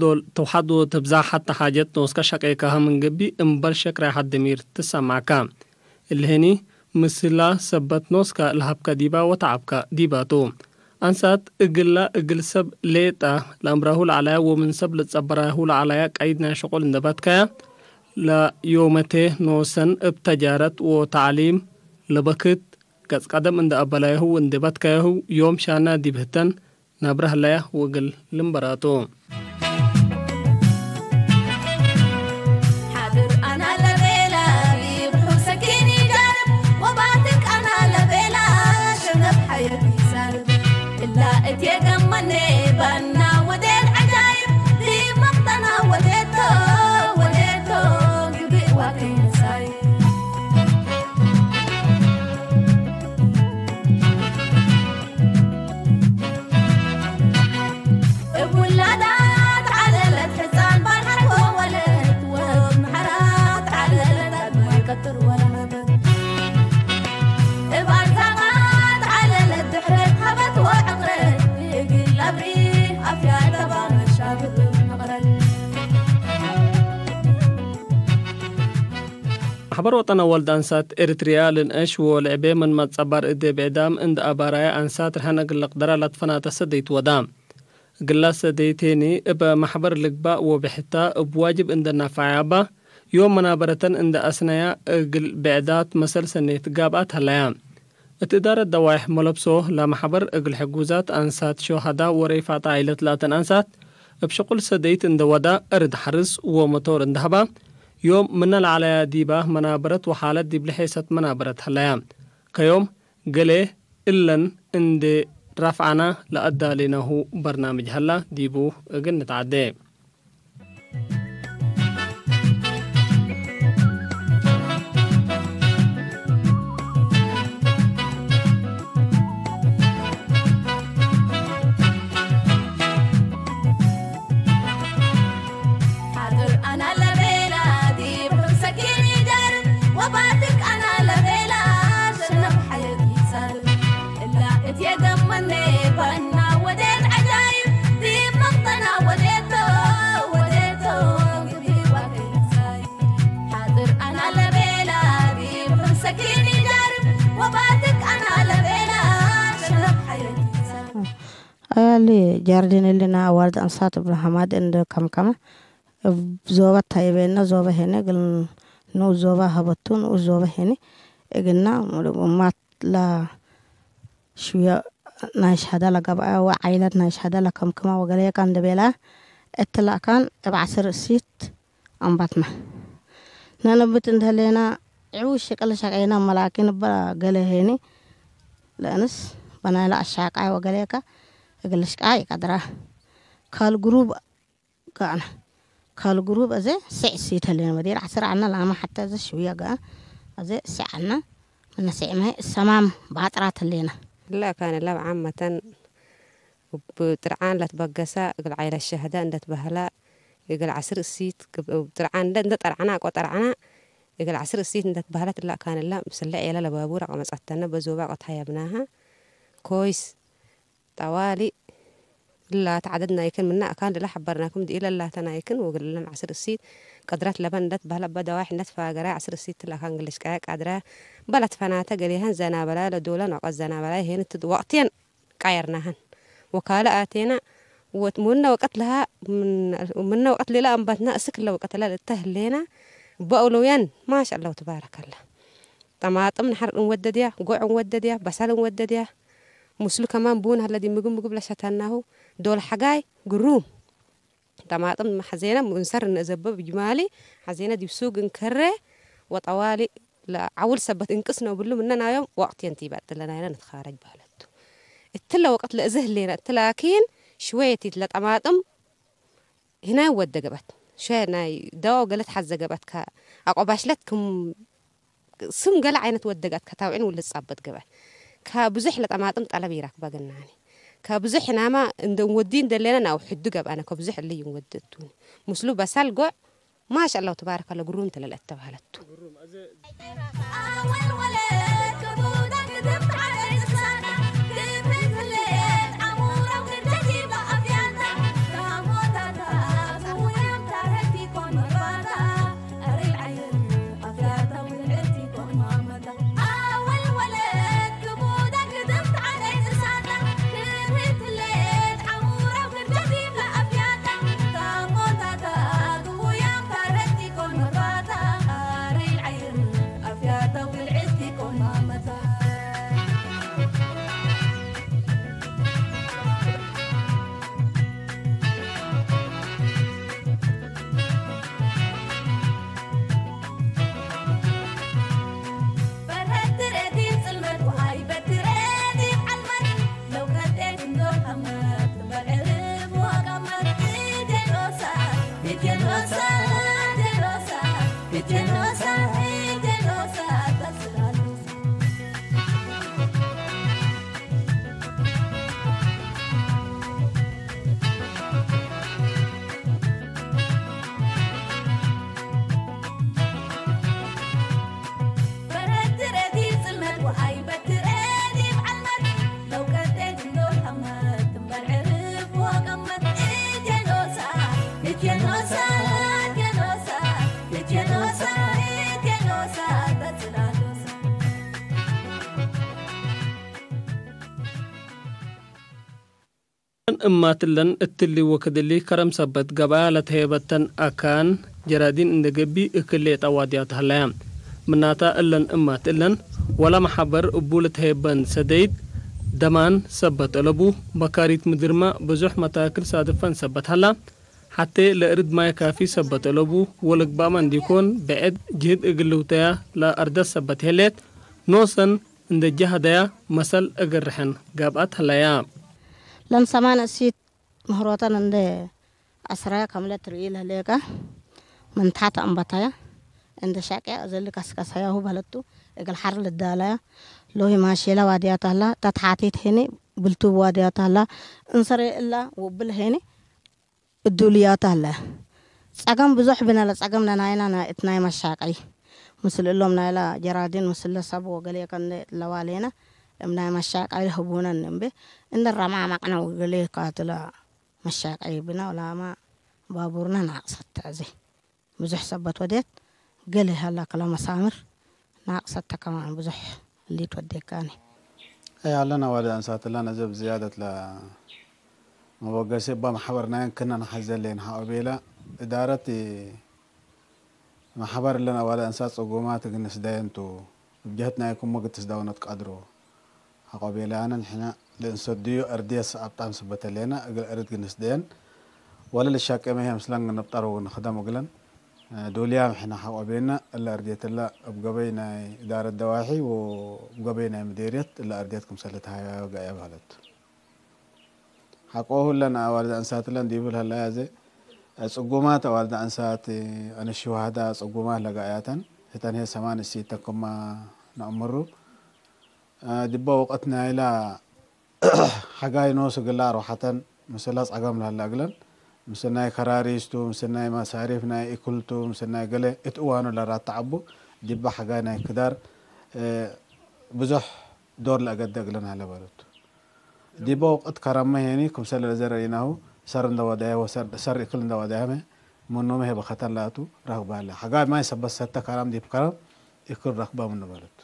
ዶል ተውሓዶ ተብዛ ሓታ ሓጀት ኖስካ ሸቀይካ ሃምን ገቢ እምበር ሸክራይ ሓደሚር ትሰማዕካ። እልህኒ ምስላ ሰበት ኖስካ ለሃብካ ዲባ ወተዓብካ ዲባቱ። ኣንሳት እግላ እግል ሰብ ሌጣ ለእምራሁ ለዓላያ ወምን ሰብ ለጸበራሁ ለዓላያ ቀይድ ናይ ሸቆል እንደባትካያ ለዮመቴ ኖሰን እብ ተጃረት ወተዕሊም ለበክት ገጽ ቀደም እንደ ኣበላያሁ እንደባትካያሁ ዮም ሻና ዲብህተን ናብራ ህላያ ወግል ልምበራቱ። ሓድር ኣና ለቤላ ሊብሑ ሰኪን ይጃርብ ወባትክ ኣና ለቤላ ሸነብ ሓየት ይሳርብ እላ እትየገመኔ ባና ወዴት ዓጃይብ ሊብ መቕጠና ወዴቶ ወዴቶ ግብእ ዋከይ ነሳይ። እብ ውላዳ ተዓለለት ሕፃን ባርሓት ወወለት ወብ ምሓራ ተዓለለት ኣድማይ ቀጥር ወላሃበት እብ ኣርዛቓ ተዓለለት ድሕረት ሃበት ወዕቕረት እግል ኣብሪ ኣፍያ ተባ መሻብብ መቕረል። ማሕበር ወጠን ኣዋልድ ኣንሳት ኤርትርያ ልንእሽ ወልዕቤ ምን መጸባር እዴ ብዕዳም እንደ ኣባራያ ኣንሳት ርሐን እግል ልቅደራ ላትፈናተ ሰደይት ወዳ። እግላ ሰደይቴኒ እበ ማሕበር ልግባእ ወብሕታ እብ ዋጅብ እንደ ናፋዓያ እባ ዮም መናበረተን እንደ ኣስነያ እግል ብዕዳት መሰል ሰኔት ጋብኣት ሀላያ። እት እዳረት ደዋይሕ መለብሶ ለማሕበር እግል ሕጉዛት ኣንሳት ሾሃዳ ወረይፋታ ዓይለት ላተን ኣንሳት እብ ሽቁል ሰደይት እንደ ወዳ እርድ ሓርስ ወመቶር እንደ ሀባ ዮም ምነ ለዓለያ ዲባ መናበረት ወሓለት ዲብ ልሔሰት መናበረት ሀለያ። ከዮም ገሌ እለን እንዴ ራፍዓና ለኣዳሌናሁ በርናምጅ ሀላ ዲቡ እግል ንትዓዴ። ሓጥር ኣና ለቤላ ዲብ ሑሰኪን ይደር ወባትክ ኣና ለቤላ ሸነኽ ሓየት ይሳር እላ እትየገመኔ ባና ወዴት ዓጃይብ ዲብ መቕጠና ወዴቶ ወዴቶ ግቢ ዋከይ ይሳይ ሓጥር ኣና ለቤላ ዲብ ሑሰኪን ይደር ወባትክ ኣና ለቤላ ሸነኽ ሓየት ይሳር ኣያሊ ጃርዲን እልና ኣዋልድ ኣንሳት እብራሃማድ እንደ ከምከመ እብ ዞባ ታይቤነ ዞባ ሄነ እግል ንኡስ ዞባ ሀበቱ ንኡስ ዞባ ሄነ እግልና ሙሉእ እማት ላ ሽውያ ናይ ሻዳ ለገብአ ወዓይለት ናይ ሻዳ ለከምክማ ወገለየካ እንደ ቤላ እትላእካን እብ ዓስር እሲት ኣንባትና ነነብት እንደህሌና ዕው ሽቅል ሸቀይና መላኪን እባ ገለ ሄኒ ለእንስ በናይላ ኣሻቃይ ወገለየካ እግል ሽቃይ ቀድራ ካል ግሩብ ጋና ካል ግሩብ እዘ ስዕ ሲተሌን ወዲር ዓስር ዓና ላማ ሓታ እዘ ሽውያ ጋ እዘ ስዕ ዓና ምነ ስዕ ማይ ሰማም ባጥራ ተሌና። لا كان لا عامة ብጥርዓን ለትበገሳ እግል ዓይለ ሸህዳ እንደትበህላ እግል ዓስር እሲት ጥርዓን እንደ እንደ ጠርዓና ቆጠርዓና እግል ዓስር እሲት እንደትበህለት ላ ካንላ ምስለ ዔላ ለባቡር ኣቀመጻተነ በዞባ ቆት ሃየብናሃ ኮይስ ጠዋሊ እላ ተዓደድናይክን ምና ኣካን ድላ ሐበርናኩም ድኢለ ላተናይክን ወግልለን ዓስር እሲት ቀድረት ለበን እንደት በህለ በደዋሕ እንደት ፋገራ ዓስር እሲት ትላካን ግልሽ ቀያ ቃድራ በለት ፈናተ ገሌሃን ዘናበላ ለዶለን ወቀት ዘናበላ ይሄን ትድ ወቅቴን ቃየርናሃን ወካለ ኣቴና ወት ሙነ ወቀት ለሃ ምነ ወቀት ሌላ ኣንባትና እስክ ለወቀት ላ ልተህሌና በእሎያን ማሻ አላሁ ተባረከላ ጠማጥም ንሐር እንወደድያ ጎዕ እንወደድያ በሳል እንወደድያ ምስሉ ከማን ቡን ሀለ ዲ ምግብ ምግብ ለሸተናሁ ዶል ሐጋይ ግሩም ጠማጥም ሐዜነ ሙእንሰር እንእዘበብ ጅማሊ ሐዜነ ዲብ ሱግ እንከረ ወጠዋሊ ለዓውል ሰበት እንቅስ ነው ብሉ ምነ ናዮም ወቅት የንቲ ይበጥለናይነ ንትኻረጅ ባህለቱ እትለ ወቅት ለእዝህ ሌና እትላኪን ሽወየቲት ለጠማጥም ህናይ ወደ ገበት ሸ ናይ ደዋው ገለት ሐዘ ገበት ከ ኣቆባሽለት ክም ስም ገለ ዓይነት ወደጋት ከታውዕን ውልጻበት ገበ ከብዙሕ ለጠማጥም ጠለብ ይራክባ ገናኒ ከብዙሕ ናማ እንደ ወዲ እንደለና ናው ሕዱ ገብኣነ ከብዙሕ እለ ይንወደቱኒ ምስሉ በሳል ጎዕ ማሻ አላሁ ተባረከ አላህ ግሩም ተለለ ተባለቱ እማትለን እትሊ ወክድሊ ከረም ሰበት ገባያ ለተሄበተን ኣካን ጀራዲን እንደ ገቢ እክሌ ጠዋድያ ተህለያ። ምናታ እለን እማት እለን ወላ መሓበር እቡ ለተሄበን ሰደይድ ደማን ሰበት እለቡ። መካሪት ምድርማ ብዙሕ መታክል ሳድፈን ሰበት ሃላ። ሓቴ ለእርድ ማይ ካፊ ሰበት እለቡ። ወለግባማ እንዲኮን ብዕድ ጅህድ እግልውተያ ለኣርደት ሰበት ሄሌት። ኖሰን እንደ ጃህደያ መሰል እግርሕን ጋብኣት ህለያ። ለምሰማን እሲት ምህሮተን እንደ ኣስራያ ከምለ ትርኢ ለሌጋ ምንታተ ኣንበታያ እንደ ሻቅያ እዘሊ ካስካሳያሁ በለቱ እግል ሓር ልዳላያ ሎሂ ማሼላ ዋድያት ኣላ። ተትሓቲት ሄኒ ብልቱ ዋድያት ኣላ። እንሰሬ እላ ውብል ሄኒ እዱልያት ኣለ። ጸገም ብዙሕ ብነለ ጸገም ነናይና ናይ እት ናይ መሻቀይ ምስል እሎም ናይላ ጀራዲን ምስል ሰብ ወገሌ ከንደ ለዋሌና እም ናይ መሻቀይ ህቡነን እምቤ እንደ ረማማቅና ወገሌ ካትላ መሻቀይ ብና ወላማ ባቡርና ናቅሰት ተዕዜ ብዙሕ ሰበት ወዴት ገሌ ሃላ ከላ መሳምር ናቅሰት ተከማን ብዙሕ ሊት ወዴካኒ። أي علنا وادي أنسات لنا زب زيادة ل መበገሲ እባ ማሕበር ናየን ክና ንሓዘለየን ሓቆ ቤላ እዳረት ማሕበር እለን ኣዋልድ ኣንሳት ጽጉማት ግንስ ዳየንቱ እብ ጀህት ናይኩም ወግትስ ዳውነት ቀድሮ ሓቆ ቤላ ኣነን ሕና ልእንሰድዮ እርድየስ ኣብጣም ስበተለየና እግል እርድ ግንስ ደየን ወለ ልሻቄመ ይሄ ምስለን ግንብጠር ወግንኽደም እግለን ዶልያ ምሕና ሓቆ ቤና እለ እርድየትላ እብ ገበይ ናይ እዳረት ደዋሒ ወእብ ገበይ ናይ ምዴርየት እለ እርድየት ክምሰለ ተሃያዮ ገያ በህለት። ሓቆሁ እለን ኣዋልድ ኣንሳትለን ዲቡ ለህለያ ዘ ጽጉማት ኣዋልድ ኣንሳት ኣነሺ ዋህዳ ጽጉማት ለጋያተን ህተን ሄ ሰማን እሲተን ክማ ነእምሩ። ዲባ ወቀት ናይላ ሓጋይ ኖስ እግላ ኣርዋሓተን ምስላ ጸገም ለህላ እግለን ምስ ናይ ከራሪስቱ ምስ ናይ መሳሪፍ ናይ እክልቱ ምስ ናይ ገለ እት እዋኑ ለራተዓቡ ዲባ ሓጋይ ናይ ክዳር ብዙሕ ዶር ለእገደ እግለን ሃለ በሉት። ዲበ ወቅት ከረመ ሄኒ ክምሰለ ለዘረኢናሁ ሰር እንደወዳየ ወሰር ሰር እክል እንደወዳያመ ምኑመ ሄበ ከተን ላቱ ረክባለ። ሐጋይ ማይ ሰበት ሰተ ከረም ዲብ ከረም እክል ረክበ ምኑ በሉት።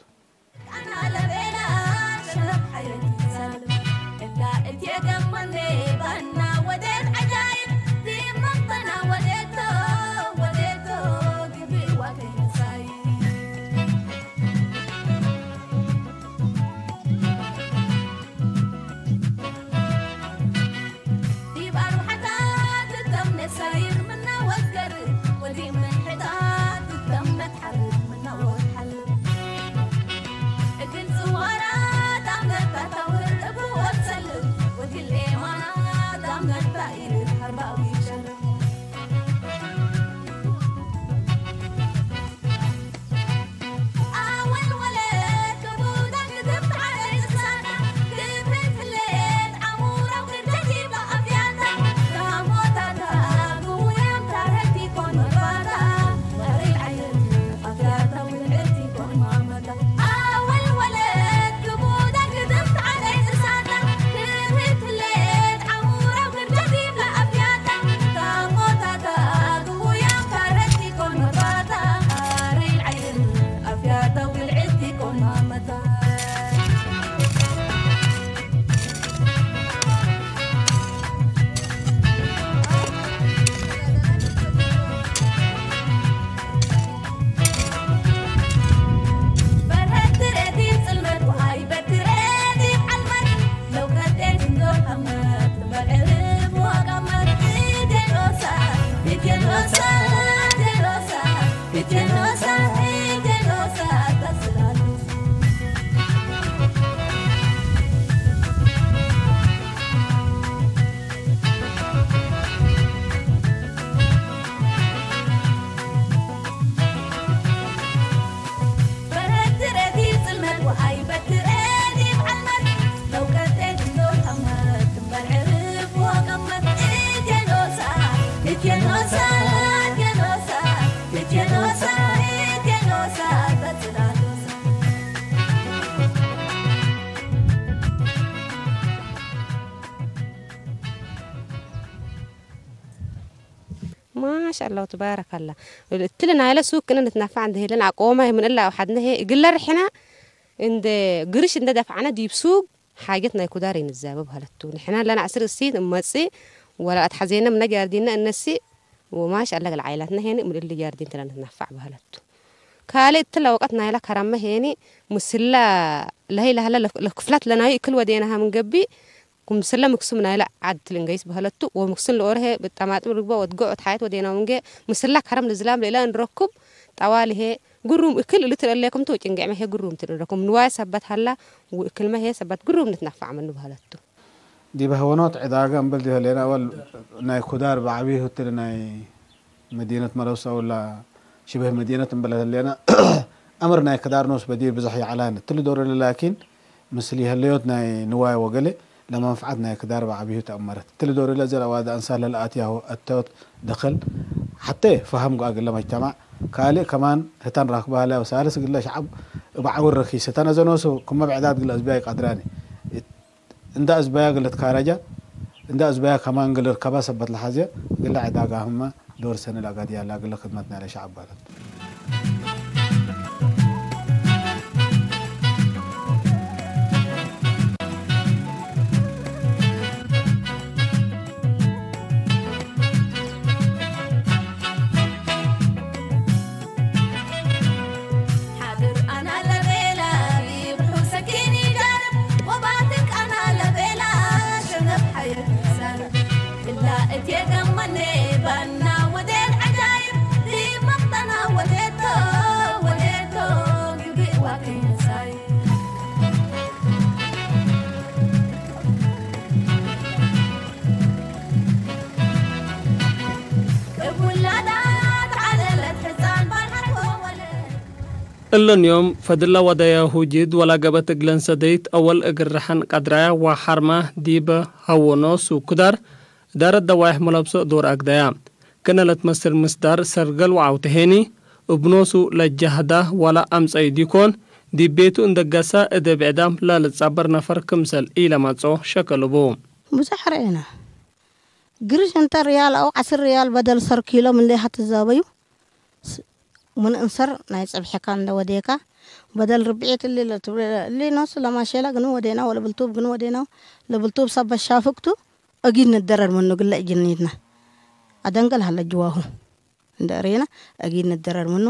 ማሻ ኣላሁ ትባረክ ኣላ። እትል ናይለ ሱቅ ክነ ንትናፋዕ እንደ ሄለን ኣቆማ የምን እላ ኣብ ሓድነ ሄ እግለ ርሕና እንደ ግርሽ እንደ ደፍዓነ ዲብ ሱቅ ሓጀት ናይ ኩዳር ይንዛበ በሃለቱ። ንሕና ለና ዕስር እሲት እመጽእ ወላ ኣትሓዜነ ምነ ጃርዲነ እነሲ ወማሽ ኣላ ገለ ዓይላትና ሄን ምልል ጃርዲን ትለ ንትናፋዕ በሃለቱ። ካልእ እትለ ወቀት ናይላ ከራመ ሄኒ ምስላ ለሀይ ለሀለ ለክፍላት ለናዩ እክል ወዴናሃ ምንገቢ ኩምስለ ምክሱም ናይለ ዓድ ትልንገይስ በሃለቱ ወምክሱን ለኦርሄ ብጣማጥም ርግቦ ወድጎ ወትሓየት ወዴናው ምንገ ምስላ ከረም ንዝላም ለኢላ እንረኩብ ጠዋል ሄ ግሩም እክል እሉ ትለለኩም ቱ ጭንገዕ መሄ ግሩም ትንረኩም ንዋይ ሰበት ሃላ ወእክል መሄ ሰበት ግሩም ንትናፋዕ መኑ በሃለቱ። ዲበ ህወኖት ዕዳጋ እምበል ዲበ ሌና ወል ናይ ኩዳር ብዓብይ ሁትል ናይ መዲነት መለውሳ ወላ ሽበህ መዲነት እምበል ሌና ኣምር ናይ ክዳር ኖስ በዲር ብዛሕ ይዓላን ትል ዶር ላኪን ምስል የህለዮት ናይ ንዋይ ወገለ ለመንፍዓት ናይ ክዳር ብዓብዩ ተኣመረት ትል ዶር ለዘ ለዋዳ እንሳ ለልኣትያሁ ኣተዮት ደኸል ሓተ ፈሃም ጓ ግለ መጅተማዕ ካልእ ከማን ህተን ራክባለ ሳልስ ግለ ሸዓብ እብ ዓውር ረኪስ ህተን እዘ ኖሱ ክመ ብዕዳት ግለ እዝቢያ ይቃድራኒ እንዳ እዝባያ ግለ ትካረጃ እንዳ እዝባያ ከማን ግለ ርከባ ሰበት ለሓዝያ ግለ ዕዳጋ ህማ ዶር ሰነ ለአጋድያ ላ ግለ ክድመት ናይለ ሸዓብ ባለት። ሓድር ኣና ለቤላ ዲብሑ ሰኪን ይጃርብ ወባትክ ኣና ለቤላ ሸነፍ ሓየት ይሳርብ ክላ እትየ ገመኔ ባና ወዴን ዓጃይብ ዲብ መቕጠና ወዴቶ ወዴቶ ግብእ ዋክይ ንሳይ እብ ውላዳ ተዓለለት ሕፃን ባልሓት ወወለድ እለን ዮም ፈድላ ወዳያ ሁጅድ ወላ ገበት እግለን ሰደይት አወል እግር ረሐን ቀድራያ ወሐርማ ዲበ ሀወኖ ሱኩዳር እዳረት ደዋይሕ መለብሶ ዶር አግዳያ ክነ ለትመስል ምስዳር ሰርገል ወዓውተ ሄኒ እብ ኖሱ ለጃህዳ ወላ አምጸዩ ዲኮን ዲብ ቤቱ እንደገሳ እደ ብዕዳም ላለትጻበር ነፈር ክምሰል ኢለማጾ ሸከልቡ። ብዙሕ ርኤና። ግርሽ እንተ ርያል አው ዓስር ርያል በደል ሰር ኪሎ ምን ሌሃ ትዛበዩ። ምን እንሰር ናይ ጸብሐካ እንደ ወዴካ በደል ርብዒት እሊ ለትብለ እሊ ኖስ ለማሼላ ግን ወዴና ወለብልቱብ ግን ወዴና ለብልቱብ ሰበ ሻፍቅቱ እጊድ ንደረር ምኑ ግለ እጅኒትና። ኣደንገል ሃለ ጅዋሁ እንደ ርየና እጊድ ንደረር ምኑ።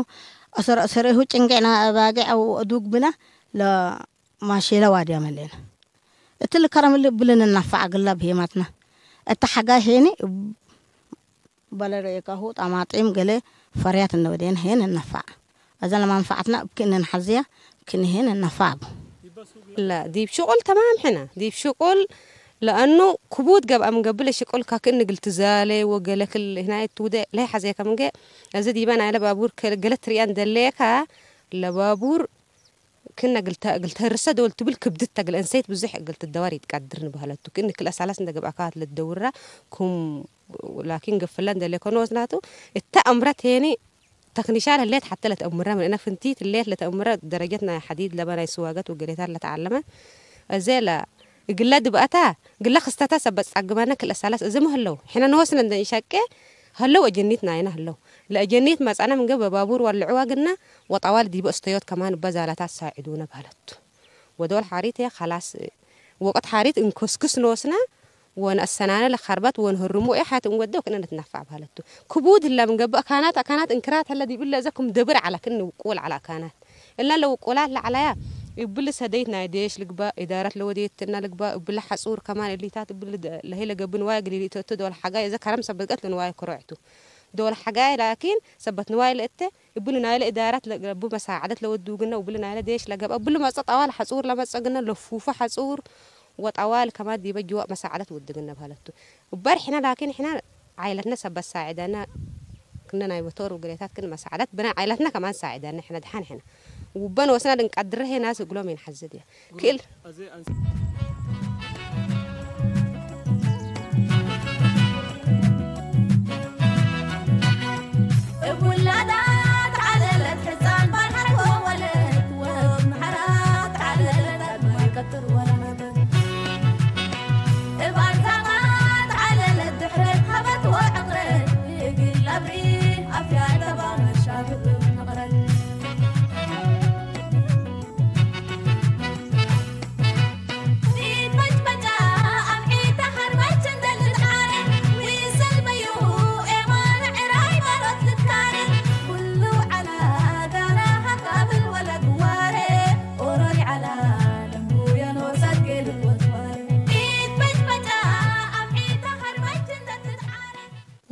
አሰር አሰሬሁ ጭንገዕና አባገዕ አው አዱግ ብና ለማሼላ ዋድያ መሌና። እትል ከረምሊ ብልን እናፋዕ ግላ ብሄማትና። እታ ሓጋይ ሄኒ በለ ርኤካሁ ጠማጢም ገለ ፈርያት እነወደየን ሄን እነፋዕ። እዘን ለማንፋዕትና እብኪ እነንሓዝያ እብኪ ንሄን እነፋዕ። لا ديب شغل تمام حنا ديب شغل لأنه كبود قب أم قبل شغل كاك إن قلت زالي وقال كل هنا تودا لا حزيك من جا أزيد يبان على بابور كل قلت ريان دليكا لبابور ክነ ግልተ ግልተ ርሰ ደወል ትብል ክብድት ተግል እንሰይት ብዙሕ ግልት ደዋር ይትቃድር ንበሃለቱ ክን ክል ኣሳላስ እንደ ገብኣካ ለትደውራ ኩም ላኪን ገፈላ እንደ ለኮኖ ወዝናቱ እታ ኣምረት ሄኒ ተክኒሻል ህሌት ሓተ ለተእምረ ምእነ ፍንቲት ህሌት ለተእምረ ደረጀት ናይ ሓዲድ ለበ ናይ ስዋገት ወገሌታት ለተዓለመ እዘ ለ እግለ ድብኣታ ግለ ክስተታ ሰበት ጻግባና ክል ኣሳላስ እዚ ምህለው ሕነ ንወስነ እንደ እንሻቄ هلو أجنيت ناينا هلو لأجنيت مسأنا من قبل بابور والعوا قلنا وطوال ديب استيوت كمان بزالة تساعدونا بهلت ودول حاريت هي خلاص وقت حاريت انكسكس نوسنا ونأسنانا لخربت ونهرمو إيه حياة ونودو كنا نتنفع بهلتو كبود إلا من قبل أكانات أكانات إنكرات هلا دي بلا زكم دبر على كن وقول على أكانات إلا لو قولات لعليا يبل سديت نايديش لقبا إدارة لوديت تنا لقبا يبل حصور كمان اللي تات يبل لهي لقبن واقل اللي تدول حاجة إذا كرم سبقت لنوايا كروعتو ዶል ሓጋይ ላኪን ሰበት ንዋይ ለእተ እብሉ ናይለ እዳራት ለቡ መሳዓደት ለወዱግና እብሉ ናይለ ዴሽ ለገብ እብሉ መጸ ጠዋል ሓጹር ለመጸግና ለፉፉ ሓጹር ወጠዋል ከማ ዲበ ጅዋ መሳዓደት ውድግና በሃለቱ እበር ሕና ላኪን ሕና ዓይለትና ሰበት ሳዕደና ክነ ናይ በቶር ውግሬታት ክን መሳዓደት ብና ዓይለትና ከማን ሳዕደና ሕና ድሓን ሕና ውበን ወስና ድንቃድረሄ ናስ እግሎም ይንሓዝድ እያ ክእል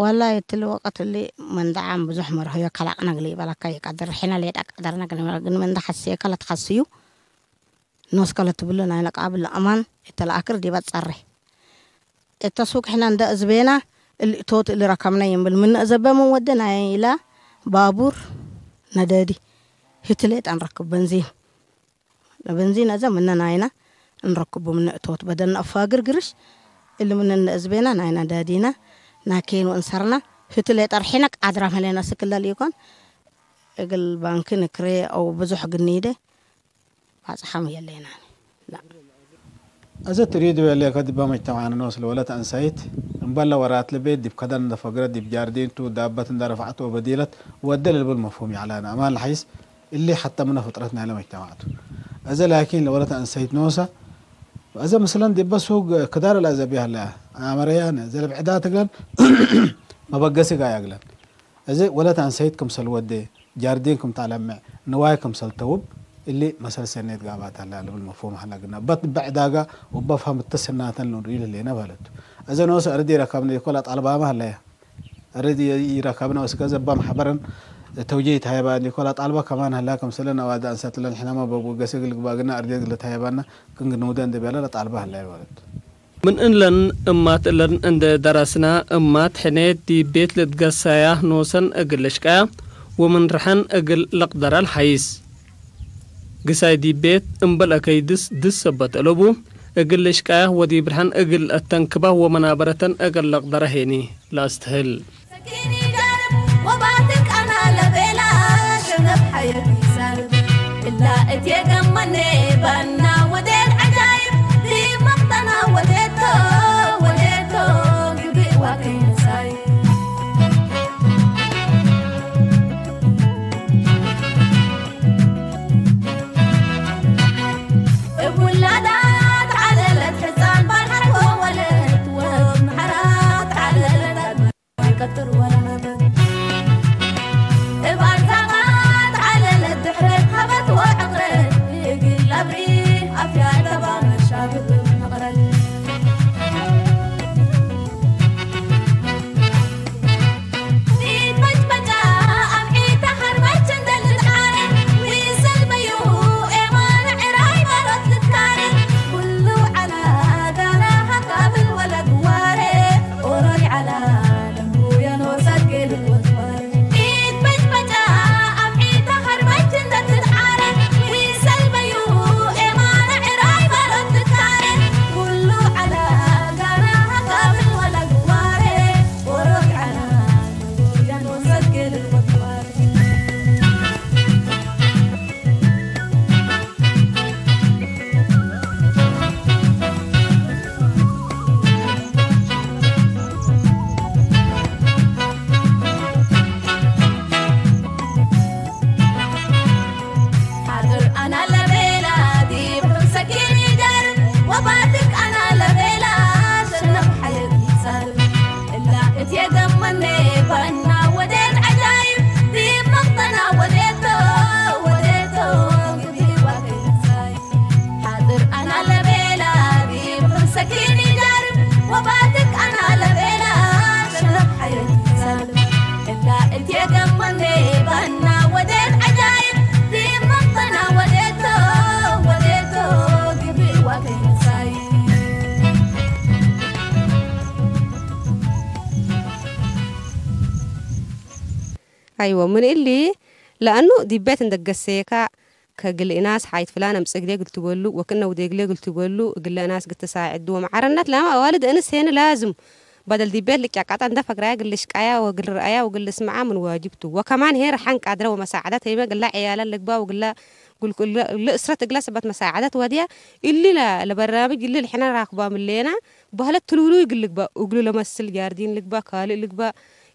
والله ትልወቀትሊ መንዳዓም ብዙሕ መርህዮ ከላቅና ግሊ ይበላካ ይቃደር ሒና ሌዳ ቃደርና ግን ግን መንዳ ሓስየ ከላ ተሓስዩ ኖስ ከላ ትብሉ ናይ ነቃብል ኣማን የተላኣክር ዲባ ጸሬ እተ ሱቅ ሒና እንደ ዝበና እልእቶት እልረከምና ይምብል ምን ዘበምን ወደ ናይ ኢላ ባቡር ነደዲ ህትሌጣ ንረክብ በንዚን በንዚን ኣዘ ምነ ናይና እንረክቡ ምነ እቶት በደና ኣፋግር ግርሽ እልምነ እንደ ዝበና ናይና ዳዲና ናኬን ወእንሰርና ህትሌ ጠርሒና ቃድራ መለና ስክለል ይኮን እግል ባንክ ንክሬ ኣው ብዙሕ ግኒደ ባጽሓም የለና እዚ ትሪድ በለ ከድባ መጅተማዕና ንወስል ወለት ኣንሳይት እምበለ ወራት ለቤት ዲብ ከደን እንደፈግረት ዲብ ጃርዲንቱ ዳበት እንደረፍዓት ወበዲለት ወደ ለልብል መፍሁም ይዕላና ኣማን ለሐይስ እሊ ሐተ ምነ ፍጥረት ናይለ መጅተማዕቱ። እዚ ላኪን ለወለት ኣንሳይት ንወሳ እዚ ምስለን ዲበ ሱግ ክዳር ለአዘቢያ ለያ አመረያነ ዘለብዕዳት እግለን መበገሲ ጋያ እግለን እዚ ወለት ኣንሳይት ክምሰል ወደ ጃርዲን ክም ታለምዕ ንዋይ ክምሰል ተውብ እሊ መሰል ሰኔት ጋባት ኣላ ልብል መፍሁም ሀላ ግና በት በዕዳጋ ወበፋም እተሰናተን ንርኢ ለሌና በለቱ። እዚ ነወስ ኣርዲ ረካብነ ይኮላ ጣልባማ ሀለያ ኣርዲ ይረካብነ ወስከ ዘባ ማሕበረን ተውጂ ይታየባ እንዲኮላ ጣልባ ከማን ሀላ ከምሰለ ነዋዳ ኣንሳትለን ሕናማ በብገሰ ግልግባ ግና ኣርዲ ግልታየባና ክንግንውደ እንደ ቤላ ጣልባ ሀለያ በለቱ። ምን እለን እማት እለን እንደ ደረስና እማት ሕኔት ዲብ ቤት ልትገሰያ ኖሰን እግል ልሽቀያ ወምን ርሐን እግል ለቅደራ ለሐይስ። ግሳይ ዲብ ቤት እምበል አከይድስ ድስ ሰበት እለቡ እግል ልሽቀያ ወዲብ ርሐን እግል አተንክባ ወመናበረተን እግል ለቅደራ ሄኒ ለአስትህል። ሰኪን ይደርብ ወባትክ ኣና ለቤላ ሸነብ ሓየት ይሳል እላ እትየገመኔ ባና ወዴት ዓጃይብ ዲብ መቅጠና ወዴቶ ወዴቶ ግብእ ዋከይ መሳይ እብ ውላዳ ተዓለለት ሕፃን ባልሓት ወወለት ወምሓራ ተዓለለት ኣይወ ምን እሊ ለኣኑ ዲብ ቤት እንደገሰየካ ከግል እናስ ሓይት ፍላን ኣምጽእግሌ ግልትበሉ ወክእነ ውዴግሌ ግልትበሉ እግለ እናስ ግትሳይ ዕድ ወመዓረነት ለማ ኣዋልድ እንስ ሄን ላዝም በደል ዲብ ቤት ልቅያቃጣ እንደ ፈግራያ ግል ሽቃያ ወግል ርኣያ ወግል ስምዓ ምን ዋጅብቱ ወከማን ሄ ረሓን ቃድረ ወመሳዕደት ሄመ ግላ ዕያላ ልግባ ወግላ ጉልኩል ልእስረት እግላ ሰበት መሳዕደት ወድያ እሊ ለበራምጅ እሊ ልሕና ራክባ ምሌና ባህለት ትልውሉ ይግል ልግባ እግሉ ለመስል ጃርዲን ልግባ ካልእ ልግባ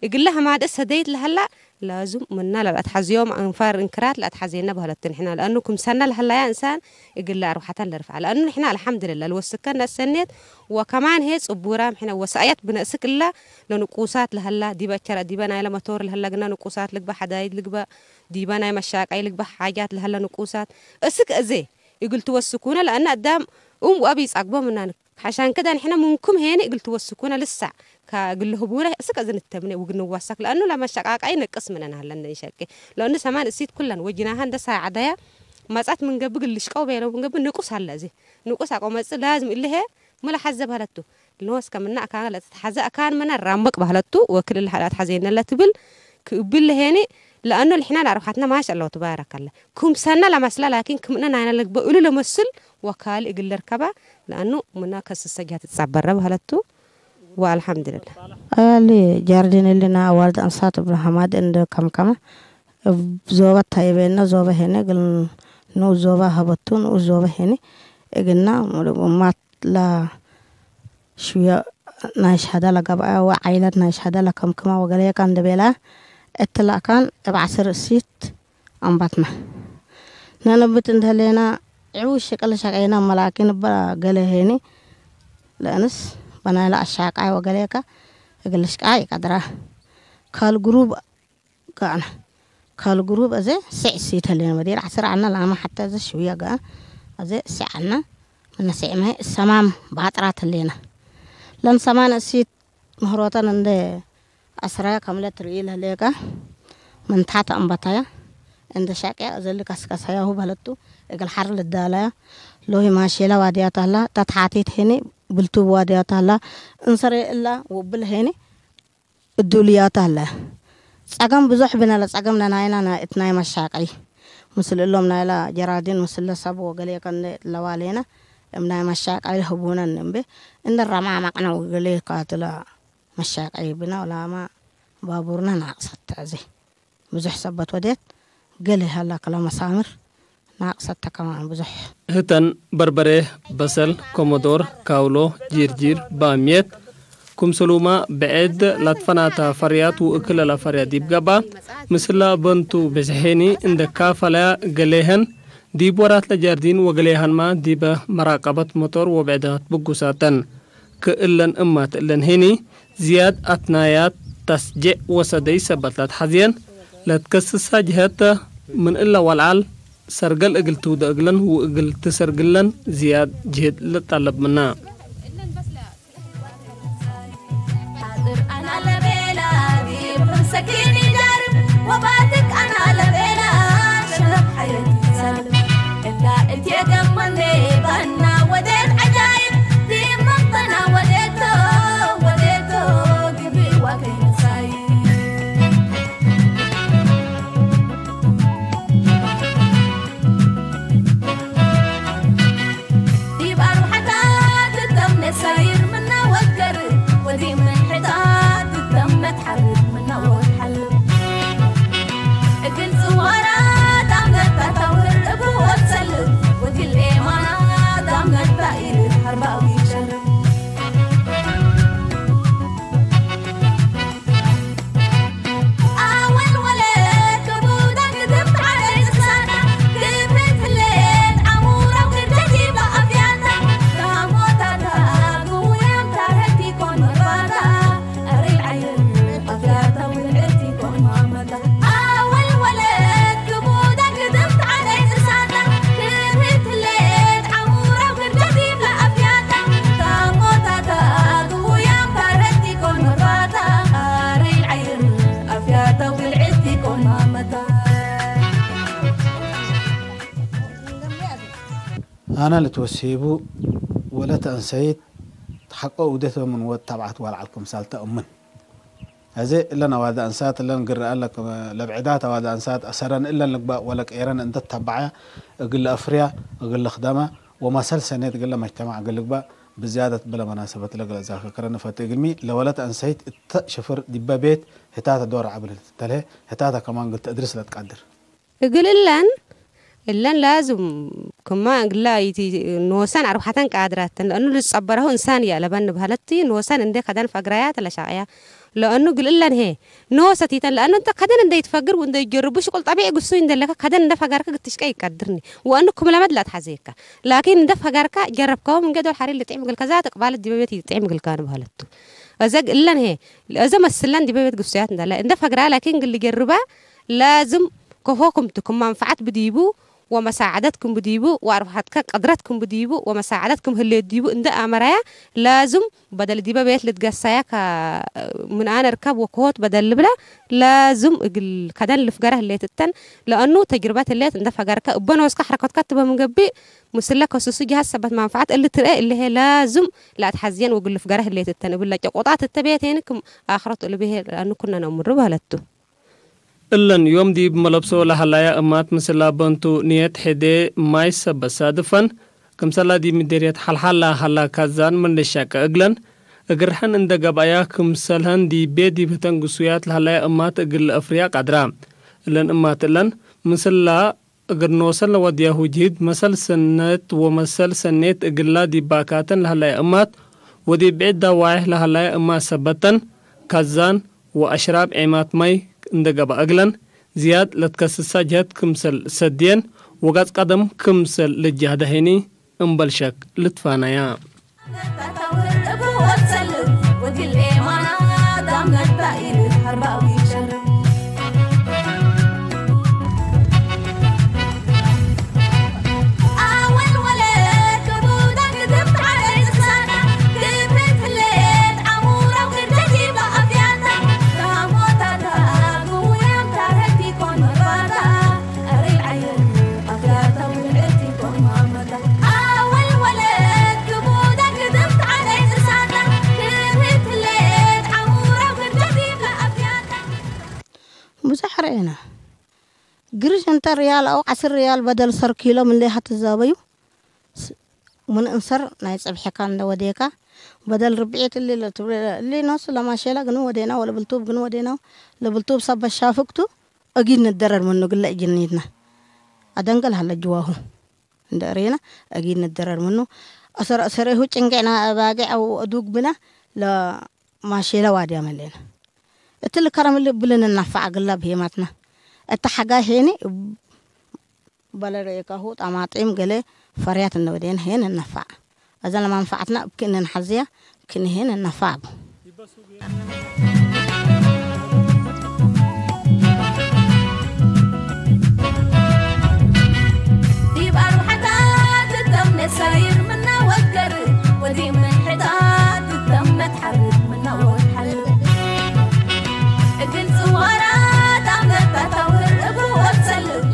እግላ ህማደእ ሰደይት ለሀላ ላዙም ምና ለልኣትሓዝዮም ኣንፋር እንክራት ለኣትሓዘየና ባህለቱ ንሕና ለኣኑ ክምሰና ለሀላያ እንሳን እግላ ኣርባሕታን ለርፍዓ ለኣኑ ንሕና ኣልሓምድልላ ልወስከና ሰኔት ወከማን ሄ ጽቡራም ሕነ ወሳእያት ብነእስክ እላ ለንቁሳት ለሀላ ዲበ ቸራ ዲበ ናይለ መቶር ለሀላ ግና ንቁሳት ልግባ ሓዳይድ ልግባ ዲበ ናይ መሻቃይ ልግባ ሓጃት ለሀላ ንቁሳት እስክ እዜ እግል ትወስኩነ ለኣነ ኣዳም ኡም ወአብ ይጻግቦ ምናን ሓሻን ከዳን ሕና ምንኩም ሄነ እግል ትወስኩና ልሳ ከግልህቡና እስከ ዝንተምነ ውግን ዋሳክ ለአኑ ለመሻቃቃይ ነቅስ ምነን አለን ሸቄ ለአኑ ሰማን እሲት ኩለን ወጅናሃን ደሳ ዓዳያ ማጻት ምን ገብግ ልሽቀው በለው ምን ገብግ ንቁስ አለ እዚ ንቁስ አቆመጽ ላዝም እልሄ ሙላ ሐዘ በለቱ ንወስ ከምና አካን ለተሐዘ አካን መና ራምቅ በለቱ ወክል ለሐዳት ሐዘ ይነለ ትብል ክብል ሄኒ ለአኑ ልሕና ለአርባሓትና ማሽ አላሁ ተባረከ አለ ኩምሰና ለመስላ ላኪን ክምነ ናይና ለግበ እሉ ለመስል ወካል እግል ለርከባ ለአኑ ምና ከስሰ ጃ ትጻበረ በለቱ ወአልሐምዱሊላህ። አሊ ጃርዲን እልና አዋልድ አንሳት እብን ሐማድ እንደ ከምከመ እብ ዞበ ታይበና ዞበ ሄነ እግል ንኡስ ዞበ ሀበቱ ንኡስ ዞበ ሄነ እግና ሙሉእ እማት ላ ሽውያ ናይ ሻዳ ለገብአ ወዓይለት ናይ ሻዳ ለከምክማ ወገለየካ እንደ ቤላ እትላእካን እብ ዓስር እሲት አንባትና ነንብት እንተሌና ዕቡ ሽቅል ሸቀይና መላኪን እባ ገለ ሄኒ ለእንስ በናይላ አሻቃይ ወገሌካ እግል ሽቃይ ቀድራ ካል ግሩብ ጋና ካል ግሩብ እዘ ስዕ ሲት ህሌና ወዲር ዓስር ዓና ላማ ሓታ እዘ ሽውያ ጋና እዘ ስዕ ዓና ምነ ስዕ ማይ ሰማም ባጥራት ህሌና ለን ሰማን እሲት ምህሮተን እንደ አስራያ ከምለ ትርኢ ለህሌካ ምን ታሕተ አንበታያ እንደ ሻቅያ እዘ ልከስከሳያሁ በለቱ እግል ሐር ልዳላያ ሎሂ ማሼላ ዋድያት አላ ተትሓቲት ሄኒ ብልቱብ ዋድያት አላ እንሰሬ እላ ውብል ሄኒ እዱልያት አለ ጸገም ብዙሕ ብነለ ጸገም ነናይና ና- እት ናይ መሻቀይ ምስል እሎም ናይላ ጀራዲን ምስለ ሰብ ወገሌ ከንደ ለዋሌና እም ናይ መሻቀይ ህቡነን እምቤ እንደ ረማማቅነ ወገሌ ካትለ መሻቀይ ብና ወላማ ባቡርና ናቅሰት እዚ ብዙሕ ሰበት ወዴት ገሌ ሃላ ከላ መሳምር ናቅሰተ ከማን ብዙሕ ህተን በርበሬ፣ በሰል፣ ኮሞዶር፣ ካውሎ፣ ጂርጂር፣ ባምየት፣ ኩምስሉማ ብዕድ ላትፈናታ ፈርያት ውእክለላ ፈርያት ዲብ ገባ ምስላ በንቱ ብዝሔኒ እንደ ካፈለያ ገሌሀን ዲብ ወራት ለጃርዲን ወገሌሃንማ ዲበ መራቀበት መጦር ወብዕዳት ብጉሳተን። ክእለን እማት እለን ሄኒ፣ ዝያድ አትናያት ተስጄዕ ወሰደይ ሰበት ለትሐዝየን፣ ለትከስሳ ጅሀት ምን እለ ወልዓል ሰርገል እግል ትውደ እግለን ወእግል ትሰርግለን ዝያድ ጅህድ ልጠለብ ምና። ኣነ ልትወሲቡ ወለት አንሰይት ሓቆ ውደት በምን ወድ ታብዓት ዋልዓል ክምሳል ተእምን። እዚ እለን ኣዋልድ ኣንሳት እለን ግርእ ኣለ ለብዕዳት ኣዋልድ ኣንሳት ኣሰረን እለን ልግባእ ወለ ቀይረን እንተ ተባዓያ እግል ኣፍርያ እግል ልኽደማ ወመሰል ሰኔት እግለ መጅተማዕ እግል ልግባእ ብዝያደት ብለ መናሰበት ለግለ ዛክክረ ንፈት እግልሚ ለወለት ኣንሰይት እተ ሽፍር ዲበ ቤት ህታተ ዶር ዓብልት ተልሄ ህታተ ከማን ግል ተእድርስ ለትቃድር። እግል እለን እለን ላዝም ክማ እግላ ይቲ ኖሰን ኣርባሕተን ቃድራተን ለእኑ ልጸበረሁ እንሳን እያ ለበን ንብሃለቲ ኖሰን እንደ ከደን ፈግራያ ተለሻቅያ ለእኑ እግል እለን ሄ ኖሰት ይተን ለእኑ እንተ ከደን እንደ ይትፈግር ወእንደ ይጀርቡ ሽቁል ጠቢዕ ግሱይ እንደለካ ከደን እንደ ፈጋርካ ግትሽቀ ይቀድርኒ ወእኑ ክምለመድ ላትሓዘየካ ላኪን እንደ ፈጋርካ ጀረብካዎ ምንገ ዶል ሓሪል ልጥዕም እግልካ ዛ ተቅባለት ዲበ ቤት ይጥዕም እግልካ ንብሃለቱ እዘ እለን ሄ እዘ መስለን ዲበ ቤት ግሱያት እንደለ እንደ ፈግራ ላኪን ግል ጀርባ ላዝም ከፎ ክምትኩም መንፈዓት ብዲቡ ወመሳዓደት ክም ብዲቡ ወኣርባሓትከ ቅድረት ክም ብዲቡ ወመሳዓደት ክም ህሌት ዲቡ እንደ ኣመራያ ላዙም በደል ዲበ ቤት ልትገሳያ ካ ምን ኣነ ርከብ ወክሆት በደል ልብላ ላዙም እግል ከደን ልፍገረ ህሌት እተን ለእኑ ተጅርበት ህሌት እንደ ፈገርከ እበን ወስካ ሕረከትካ ትበ ምንገብእ ምስለ ከሱሱ ጅሃት ሰበት መንፈዓት እሊ ትርኤ እልሄ ላዙም ለኣትሓዝየን ወግል ልፍገረ ህሌት እተን እብለ ጨቆጣት እተቤት ሄን ክም ኣኽረት እልብሄ ለእኑ ኩነነ ምሩ በህለቱ። እለን ዮም ዲብ መለብሶ ለሀላያ እማት ምስላ በንቱ ንየት ሐዴ ማይ ሰበት ሳድፈን፣ ክምሰላ ዲብ ምዴርየት ሐልሐላ ሀላ ካዛን መለሻ ከእግለን፣ እግርሐን እንደ ገብአያ ክምሰልሀን ዲቤ ዲብ ህተን ግሱያት ለሀላያ እማት እግል ለአፍርያ ቃድራ። እለን እማት እለን ምስላ እግር ኖሰን ለወድያሁ ጅህድ መሰል ሰነት ወመሰል ሰኔት እግላ ዲብ ባካተን ለሀላያ እማት ወዲብ ብዕድ ዳዋይሕ ለሀላያ እማት ሰበተን፣ ካዛን፣ ወአሽራብ ዔማት ማይ እንደ ገብአ እግለን፣ ዝያድ ለትከስሳ ጀህት ክምሰል ሰድየን ወጋጽ ቀደም ክምሰል ልጃህደ ሄኒ እምበል ሸክ ልትፋናያ። ብዙሕ ርኢና። ግርሽ እንተ ርያል ኣው ዓስር ርያል በደል ሰር ኪሎ ምን ለይሃ ትዛበዩ። ስ-፣ ምን እንሰር ናይ ጸብሐካ እንደ ወዴካ በደል ርብዒት እሊ ለትብለ እሊ ኖስ ለማሸላ ግን ወዴና ወለብልቱብ ግን ወዴና ለብልቱብ ሰብ በሻፍቅቱ እጊድ ንደረር ምኑ ግለ እጅኒትና ኣደንገል ሃለ ጅዋሁ እንደ ርኢና እጊድ ንደረር ምኑ ኣሰር ኣሰሬሁ ጭንቅዕና ባጊዕ ኣው ኣዱግ ብና ለማሸላ ዋድያ መሌና። እቲ ልከረም ልብልን እናፋዕ ግላ ብሄማትና። እቲ ሓጋይ ሄኒ በለረየካሁ ጣማጢም ገለ ፈርያት እነወደየን ሄን እናፋዕ። እዘን ለማንፋዕትና እብክእንን ሓዝያ እብክን ሄን እናፋዕ። ዲብ ኣርባሕታት እተም ነሳይር ምናወት ገርእ ወዲብ ምንሕታት እተም መትሓርት ምናወት ሓልብ እግል ጽዋራት ኣመታታውር እግሩ ወትሰልብ።